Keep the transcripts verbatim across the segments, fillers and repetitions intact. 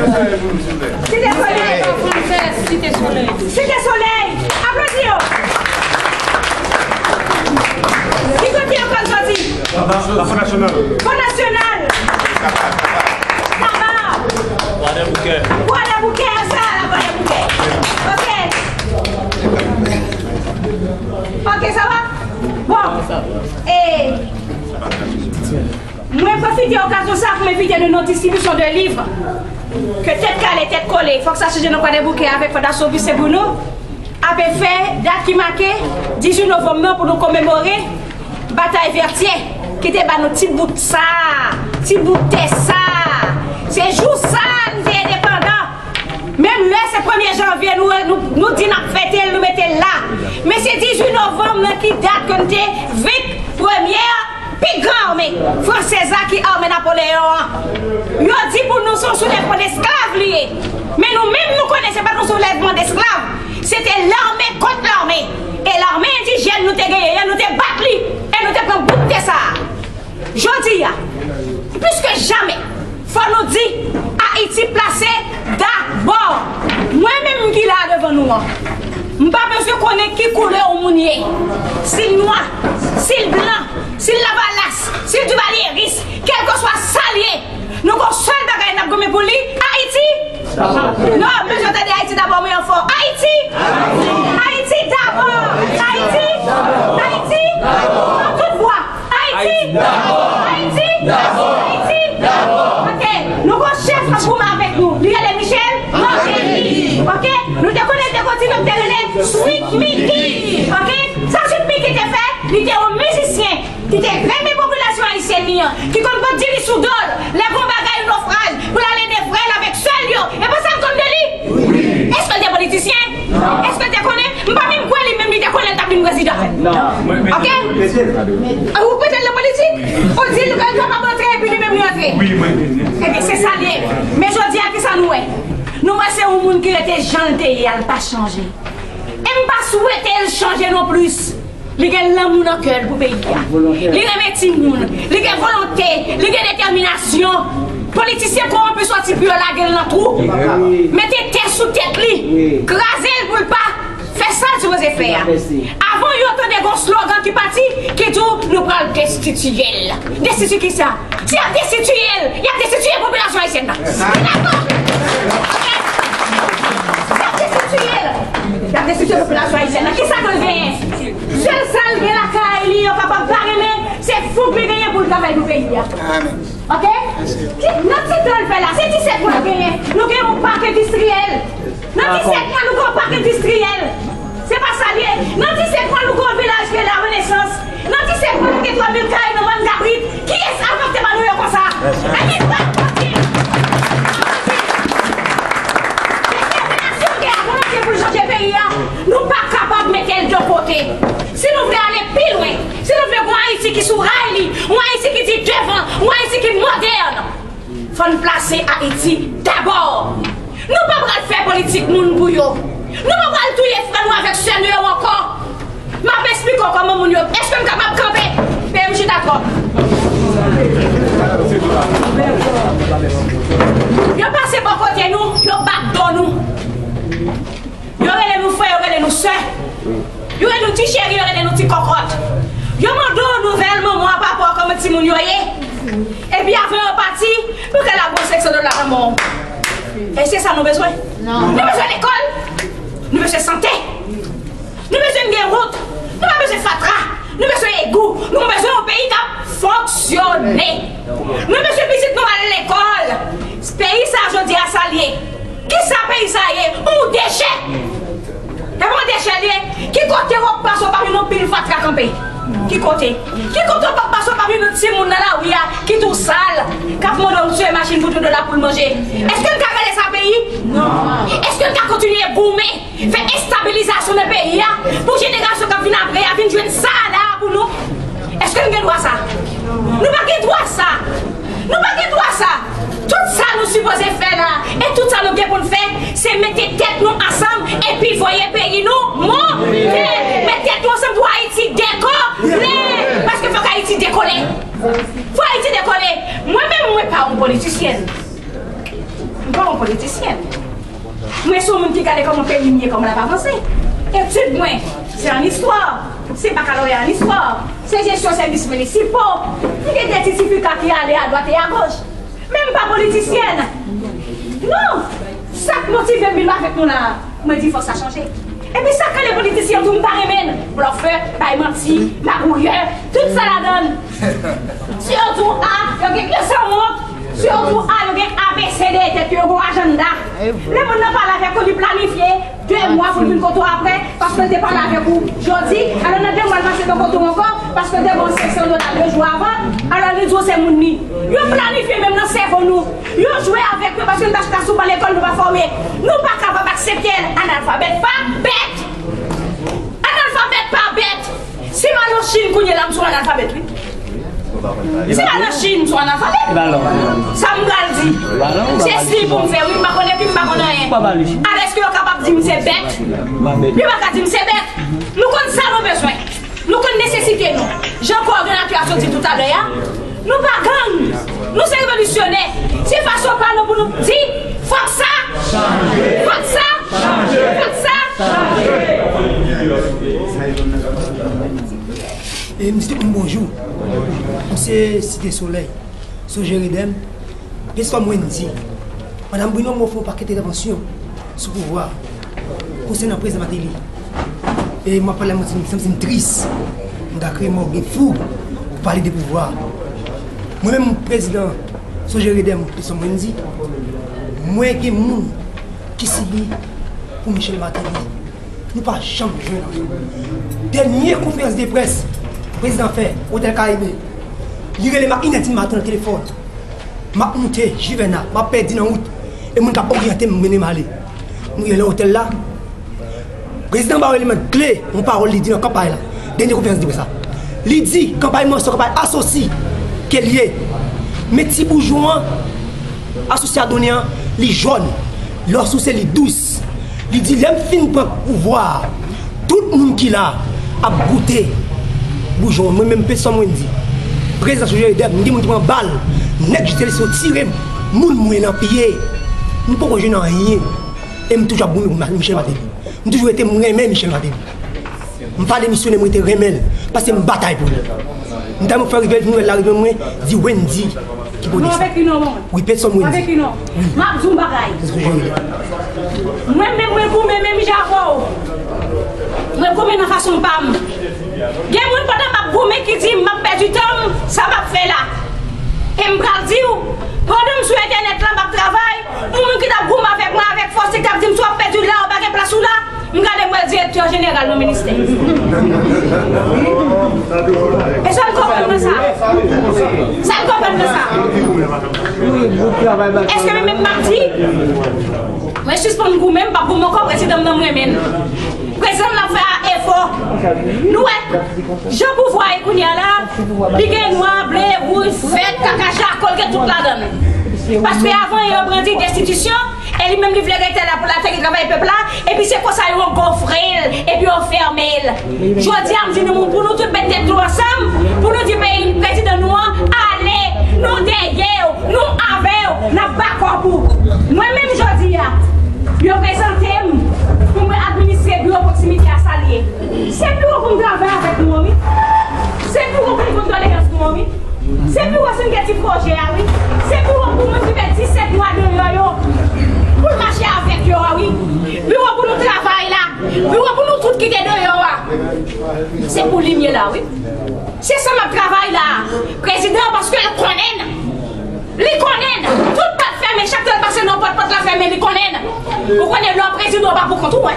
Site Solèy. Site Solèy. Site Solèy. Aplodi yo. Ki kote yo konn soti? Fò Nasyonal. Fò Nasyonal. Saba. Kwadèboukè. Kwadèboukè, sa la, Kwadèboukè. Ok. Ok, sa va? Bon. E, mwen pwofite okazyon sa pou m envite nou nan distribisyon de liv ke Tèt Kale, Tèt Kole, Fòk Sa Chanje nan Kwadèboukè avèk Fondasyon Viscebruno ape fè, dat ki make dizuit novanm nan pou nou komemore batay Vètyè ki te ba nou ti bout sa, ti bout tè sa. Se jou sa nou te endepandan. Menm lè se premye janvye, nou, nou, nou di n ap fete l, nou mete l la. Men se dizuit novanm nan ki dat ke n te venk premyè pi gran ame fransèz la ki ame Napoleyon an. Yo di pou nou se yon soulèvman dèsklav li ye. Men nou menm nou konnen se pa t yon soulèvman dèsklav. Se te lame kont lame. E lame endijèn nou te genyen an, nou te bat li. E nou te pran bout tè sa a. Jodi a, plis ke jamè, fò nou di Ayiti plase dabò. Mwen menm ki la devan nou an, m pa bezwen konnen ki koulè yon moun ye. Si l nwa, si l blan, si l lavalas, si l divalyeris, kèlkeswa sa l ye, nou gon sèl bagay n ap goumen pou li, Ayiti. Non, m bezwen tande Ayiti dabò, mwen an fò. Ayiti! Ayiti dabò! Ayiti! Ayiti! Nan tout vwa! Ayiti! Ayiti! Ayiti! Ok, nou gon chèf k ap goumen avèk nou. Li rele Michel Martelly. Ok, nou te konnen l te gon ti non k te rele Sweet Mickey. Ok, sa Sweet Mickey te fè, li te yon mizisyen ki te renmen popilasyon ayisyèn li an, ki konn pran diri sou do l lè gon bagay, yon nofraj, pou l ale devre l avèk sè l yo. E pa sa n konn de li? Èske l te politisyen? Èske l te konnen? M pa menm kwè li menm li te konnen l t ap vin prezidan. Ok? Ou prete l nan politik? Ou di l kapab antre epi li menm li antre? Ebyen, se sa l ye. Men jodi a, kisa nou wè? Nou wè se yon moun ki rete jan l te ye a, l pa chanje. E m pa swete l chanje non plis. Li gen lanmou nan kè l pou peyi a. Li renmen timoun. Li gen volonte. Li gen detèminasyon. Politisyen kowonpi sòti pou yo lage l nan twou. Mete tè sou tèt li. Kraze l pou l pa fè sa l sipoze fè a. Avan yo tande gon slogan ki pati, ki di w nou pral destitiye l. Destitiye kisa? Si y ap destitiye l, y ap destitiye popilasyon ayisyèn nan. Nou dakò? Ok? Si y ap destitiye l, y ap destitiye popilasyon ayisyèn nan. Kisa ke l genyen? Sèl sa l gen lakay li, yo kapab pa renmen, se fouk li genyen pou l travay pou peyi a. Ok? Ki, nan ti tan l fè la, se disèt mwa l genyen. Nou gen yon pak endistriyèl. Nan disèt mwa, nou gen yon pak endistriyèl. Se pa sa l ye. Nan disèt mwa, nou gen yon vilaj ki rele La Renaissance. Nan disèt mwa, nou gen twa mil kay nan Mòn Kabrit. Kiyès avan ki te ba nou yo konsa? Ebyen, pa manti. Detèminasyon gen ak volonte pou l chanje peyi a, nou pa kapab mete l de kote. Si nou vle ale pi lwen, si nou vle gon Ayiti ki sou ray li, yon Ayiti ki di devan, yon Ayiti ki modèn, fò n plase Ayiti dabò. Nou pa pral fè politik moun pou yo. Nou pa pral touye frè nou avèk sè nou yo ankò. M ap esplike w kòman moun yo. Èske m kapab kanpe? Peye m chita twòp. Yo pase bò kote nou, yo bat do nou. Yo rele nou frè, yo rele nou sè. Yo rele nou ti cheri, yo rele nou ti kòkòt. Yo mande w nouvèl manman w pa rapò a kòman timoun yo ye. Epi avan yo pati, pou ke l ap gon sèk sou do la manman w. E se sa nou bezwen? Non. Nou bezwen lekòl. Nou bezwen sante. Nou bezwen gen wout. Nou pa bezwen fatra. Nou bezwen egou. Nou bezwen yon peyi k ap fonksyone. Nou bezwen pitit nou al lekòl. Peyi sa jodi a sa l ye. Kisa peyi sa ye? Yon dechè. E pa yon dechè l ye. Ki kote w ap pase w pa jwenn yon pil fatra kanpe? Ki kote? Ki kote w p ap pase w p ap jwenn yon timoun nan lari a ki tou sal, k ap mande w sou machin pou tou do la pou l manje? Èske n ka rele sa peyi? Non. Èske n ka kontinye goumen, fè estabilizasyon nan peyi a, pou jenerasyon k ap vin apre a vin jwenn sa la pou nou? Èske n gen dwa sa? Nou pa gen dwa sa. Nou pa gen dwa sa. Tout sa nou sipoze fè la, e tout sa nou gen pou n fè, se mete tèt nou ansanm epi voye peyi nou monte. Met tèt nou ansanm pou Ayiti dekole. Paske fòk Ayiti dekole. Fò Ayiti dekole. Mwen menm, mwen pa yon politisyèn. M Yon politisyèn. Mwen se yon moun ki gade kòman peyi m ye, kòman l ap avanse. Etid mwen, se an istwa, se bakalorya an istwa, se jesyon sèvis minisipo. M gen de ti sètifika ki ale adwat e agoch. Men m pa politisyèn. Non! Sa k motive m vin avèk nou la a, mwen di fòk sa chanje. Epi sa k rele politisyen tou, m pa renmen l. Blòfè, bay manti, magouyè, tout sa ladan l. Si yo di w A, yo gen ke sanwont. Si yo di w A, yo gen A B C D nan tèt yo, yo gen yon ajanda. Lè moun nan pale avèk ou, li planifye de mwa pou l vin kote w apre, paske l te pale avèk ou jodi. Alò, nan de mwa, l pase nan kote w ankò, paske l te ba w senk san dola de jou avan. Alò, li di w se moun li. Yo planifye menm nan sèvo nou. Yo jwe avèk nou, paske nou ta chita sou ban lekòl, nou pa fòme. Nou pa kapab aksepte l. Analfabèt pa bèt. Analfabèt pa bèt. Si m al nan Chin kounye a la, m se yon analfabèt, wi. Si m al nan Chin, m se yon analfabèt. Sa m pral di. Se si pou m fè, wi, m pa konn epi m pa konn anyen. Alèske yo kapab di m se bèt. Yo pa ka di m se bèt. Nou konn sa nou bezwen. Nou konn nesesite nou. Jan kowòdonatè a sot di toutalè a, nou pa gang. Nou se revolisyonè. Se fason pa nou pou nou di, fòk sa, fòk sa, fòk sa. E misye tout moun bonjou. Misye Site Solèy, Sojè Redèm, Pesòm Wendy. Madanm Bruno, mwen fè yon pakèt entèvansyon sou pouvwa konsènan prezidan Martelly. E mwen ap pale, mwen sanm, sanm tris. M ta kreye mò gen fou pou pale de pouvwa. Mwen menm, prezidan Sojè Redèm, Pesòm Wendy, mwen gen moun ki sibi pou Michel Martelly. Nou pa janm jwenn anyen. Dènye konferans de près prezidan fè, Otèl Karibe, li rele m a inèdtan maten nan telefòn. M ap moute Jivèna, m ap pèdi nan wout. E moun k ap oryante m, mennen m ale. M rive nan otèl la. Prezidan ba w eleman kle, yon pawòl li di nan kanpay la. Dènye konferans de près la. Li di, kanpay mwen se yon kanpay asosi ke l ye. Men ti boujon an, asosi a donnen an, li jòn. Lè w souse, li dous. Li di, lè m fin pran pouvwa a, tout moun ki la ap goute boujon an. Mwen menm, Pesòm Wendy, prezidan Sojè Redèm, m gen moun ki pran bal, nèg Jisèlis yo tire m, moun mwen nan pye. M poko jwenn anyen. E m toujou ap goumen pou Michel Martelly. M toujou rete m renmen Michel Martelly. M pa demisyone, m rete renmen l, paske m batay pou li. M ta fè rive nouvèl la rive mwen, di Wendy ki pwodui sa. Wi, Pesòm Wendy. M ap di w yon bagay. Mwen menm, mwen goumen menm jan avè w. Mwen goumen nan fason pa m. Gen moun pandan m ap goumen ki di m ap pèdi tan m, sa m ap fè la. E m pral di w, pandan m sou entènèt la, m ap travay, yon moun ki t ap goumen avèk mwen avèk fòs, li t ap di m, si w ap pèdi la, ou pa gen plas ou la. M gade m wè direktè jeneral nan ministè. Èske n konprann nan sa? Sa n konprann nan sa? Èske mwen menm m ap di, mwen sispann goumen, m p ap goumen ankò, prezidan m nan m renmen l. Prezidan m ap fè efò. Nou wè, jan pouvwa ye kounye a la, li gen nwa, ble, wouj, vè, kaka, jakòl, gen tout ladan l. Paske avan yo brandi destitisyon, e li menm li vle rete la pou l ateri travay pèp la, epi se konsa yo angofre l, epi yo fèmen l. Jodi a, m di nou, pou nou tout met tèt nou ansanm, pou nou di peyi, prezidan nou an, ale, nou dèyè w, nou avè w, n ap ba kò pou. Mwen menm jodi a, yo prezante m pou mwen administre biwo pwoksimite a, sa l ye. Se biwo pou m travay avèk nou an, wi. Se biwo pou m konn doleyans nou an, wi. Se biwo si n gen ti pwojè a, wi. Se biwo pou moun ki fè disèt mwa deyò yo, pou l mache avèk yo a, wi. Biwo pou nou travay la. Biwo pou nou tout ki te deyò a. Se pou li m ye la, wi. Se sa m ap travay la. Prezidan, paske l konnen n. Li konnen n. Tout pòt fèmen, chak lè l pase nan pòt, pòt la fèmen, li konnen n. Ou konnen lè w prezidan, w pa pou kont ou, wi.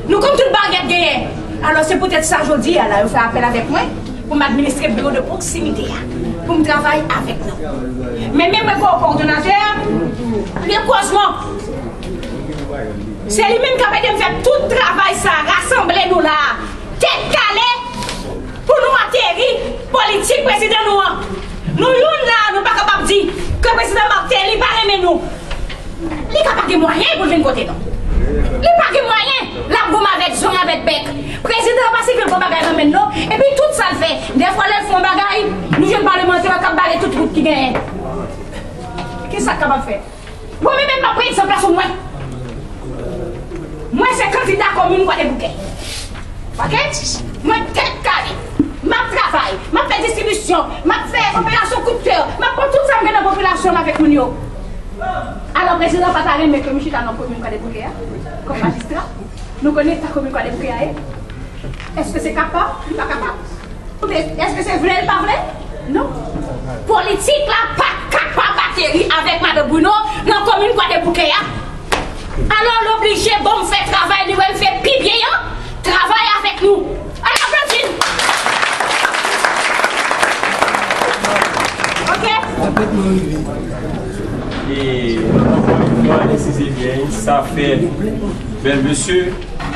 Nou konn tout bagay k genyen. Alò, se poutèt sa, jodi a la, yo fè apèl avèk mwen pou m administre biwo de pwoksimite a, pou m travay avèk nou. Men, men mwen, kowòdonatè a, li kozman. Se li menm k ap ede m fè tout travay sa, rasanble nou la, tèt kale, pou nou ateri politik prezidan nou an. Nou youn la, nou pa kapab di ke prezidan Martelly pa renmen nou. Li ka pa gen mwayen pou l vin kote nou. Li pa gen mwayen. L ap goumen avèk zong, avèk bèk. Prezidan an pa sipil pran bagay nan men l non. Epi tout sa l fè, dèfwa lè l fè yon bagay, nou jwenn palemantè yo k ap bare tout wout ki genyen. Kisa k kapab fè? Mwen menm, m ap pran egzanp la sou mwen. Mwen se kandida komin Kwadèboukè. Oke? Mwen tèt kale. M ap travay. M ap fè distribisyon. M ap fè operasyon kout fè. M ap pran tout sa m gen nan popilasyon m avèk moun yo. Alò, prezidan pa ta renmen ke m chita nan komin Kwadèboukè a, kòm majistra. Nou konnen eta komin Kwadèboukè a ye. Èske se kapab? Li pa kapab. Èske se vle, li pa vle? Non. Politik la pa kapab ateri avèk Madan Bruno nan komin Kwadèboukè a. Alò, l oblije ban m fè travay li wè m fè pi byen an. Travay avèk nou. Ann aplodi l. Oke? E, ankò yon fwa, ensize byen, sa fè bèl mesye.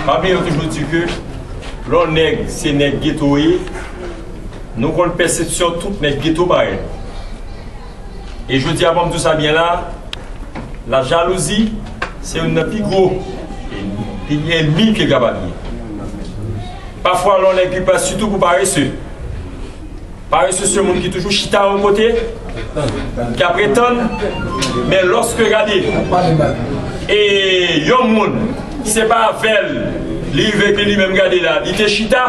Pa bliye, yo toujou di ke lè yon nèg, se nèg geto ye, nou konn pèsepsyon tout nèg geto parèy. E jodi a, ban m di w sa byen la, la jalouzi, se youn nan pi gwo, pi gwo ènmi ke kapab gen. Pafwa, lè yon nèg ki pa, sitou pou parese, parese se moun ki toujou chita yon kote, k ap retann, men lòske gade, e yon moun, se pa avè l, li rive ke li menm gade la, li te chita,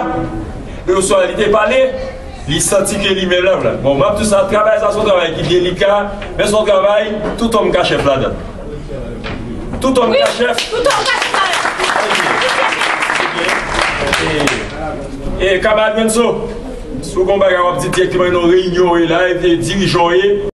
oswa li te pale, li santi ke li menm la, la. Bon, m ap di sa, travay sa se yon travay ki delika, men se yon travay tout òm ka chèf ladan. Tout òm ka chèf. Tout òm ka chèf ladan. E, e, kamarad Renzo, si w gen yon bagay w ap di dirèkteman nan yon reyinyon w ye la, e dirijan w ye,